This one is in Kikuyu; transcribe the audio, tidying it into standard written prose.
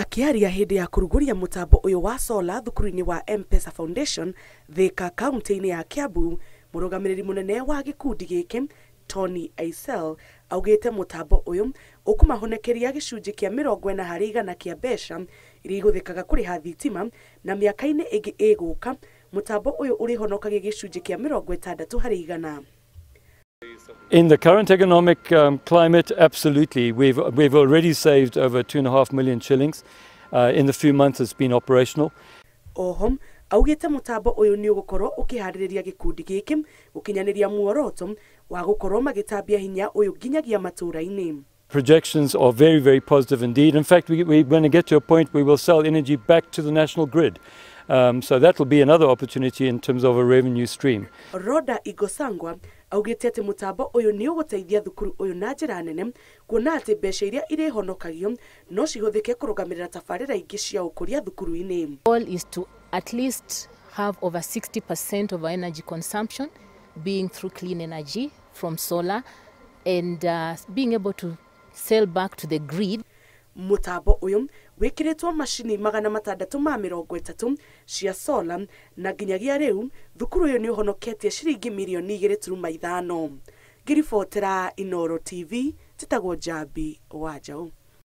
Akĩaria hĩndĩ ya kũrugũria mũtambo ũyũ wa solar thukuru-inĩ wa M-Pesa Foundation Thika kaunti-inĩ ya Kiambu, mũrũgamĩrĩri mũnene wa gĩkundi gĩkĩ Tony Aisel augĩte mũtambo ũyũ ũkũmahonekeria gĩcunjĩ kĩa 40% kĩa mbeca iria ihũthĩkaga kũrĩha thitima, na mĩaka-inĩ ĩngĩ ĩgũka mũtambo ũyũ ũrĩhonokagia gĩcunjĩ kĩa 60%. In the current economic climate, absolutely. We've already saved over 2.5 million shillings in the few months it's been operational. Oho augĩte mũtambo ũyũ nĩ ũgũkorwo ũkĩharĩrĩria gĩkundi gĩkĩ gũkinyanĩria muoroto wa gũkorwo magĩtambia hinya ũyũ nginyagia matũũra-inĩ. Projections are very, very positive indeed. In fact, we're going to get to a point where we'll sell energy back to the national grid. So that will be another opportunity in terms of a revenue stream. Rhoda Igosangwa augĩte atĩ mũtambo ũyũ nĩ ũgũteithia thukuru ũyũ na njĩra nene, kuona atĩ mbeca iria irĩhonokagio no cihũthĩke kũrũgamĩrĩra tabarĩra ingĩ cia ũkũria thukuru-inĩ. Goal is to at least have over 60% of our energy consumption being through clean energy from solar and being able to sell back to the grid. Mũtambo ũyũ wĩkĩrĩtwo macini 630 cia solar, na nginyagia rĩu thukuru ũyũ nĩ ũhonoketie ciringi mirioni 2.5. Ngĩribotera Inooro TV, njĩtagwo Njambi wa Njaũ.